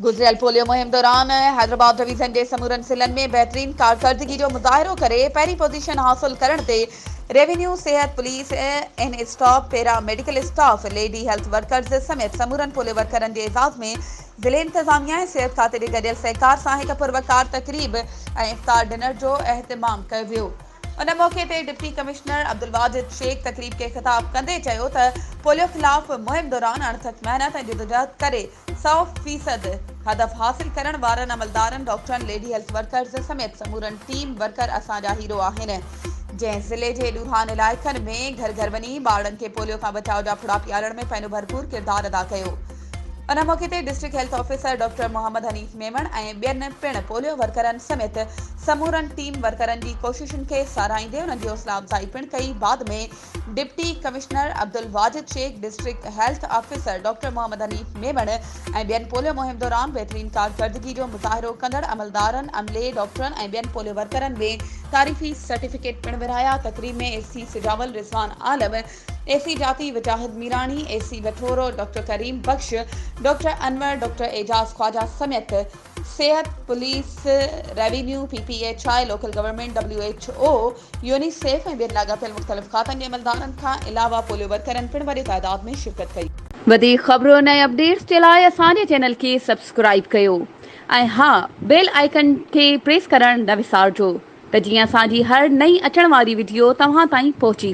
گذريل پوليو مهم دوران حيدرآباد ڊويزن جي سمورن ضلعن ۾ بهترين ڪارڪردگي جو مظاهرو ڪري پهرين پوزيشن حاصل ڪرڻ تي ريونيو، صحت، police, N staff, para medical staff, lady health workers سميت سمورن پوليو ورڪرن جي اعزاز ۾ ضلعي انتظاميا ۽ صحت کاتي جي گڏيل سهڪار سان هڪ پروقار تقريب ۽ افطار ڊنر جو اهتمام ڪيو ويو. ان موقعي تي ڊپٽي ڪمشنر عبدالواجد شيخ تقريب کي خطاب ڪندي چيو ته پوليو خلاف مهم دوران اڻٿڪ محنت ۽ جدوجهد ڪري سئو فيصد هدف حاصل ڪرڻ وارن عملدارن، ڊاڪٽرن، ليڊي هيلٿ ورڪرز سميت سمورن ٽيم ورڪر اسان جا هيرو آهن جنهن ضلعي جي ڏورانهن علائقن ۾ گهر گهر وڃي ٻارڙن کي پوليو کان بچاء جا ڦڙا پيارڻ ۾ پنهنجو ڀرپور ڪردار ادا ڪيو. ان موقعي تي district health officer doctor Muhammad Hanif Memon ۽ ٻين پڻ پوليو ورڪرن سميت سمورن ٽيم ورڪرن جي ڪوششن کي ساراهيندي انهن جي حوصلا افزائي پڻ ڪئي بعد ۾ deputy commissioner Abdul Wajid Shaikh district health officer doctor Muhammad Hanif Memon ۽ ٻين پوليو مهم دوران بهترين ڪارڪردگي جو مظاهرو ڪندڙ عملدارن عملي ڊاڪٽرن ۽ ٻين پوليو ورڪرن ۾ تعريفي سرٽيفڪيٽ پڻ ورهايا تقريب ۾ A C Sujawal Rizwan Alam A C Jati Wajahad Mirani, A C Bathoro doctor Karim Bakhsh, doctor Anwar, doctor Ejaz Khawaja سميت صحت، police, revenue, P P H I, local government, W H O, UNICEF ۽ ٻين لاڳاپيل مختلف کاتن جي عملدارن کان علاوه پوليو ورڪرن پڻ وڏي تعداد ۾ شرڪت ڪئي. وڌيڪ خبرن ۽ اپڊيٽس جي لاء اسان جي چينل کي سبسڪرائيب ڪيو ۽ ها بيل آئيڪن کي پريس ڪرڻ نه وسارجو ته جيئن اسان جي هر نئين اچڻ واري وڊيو توهان تائين پهچي.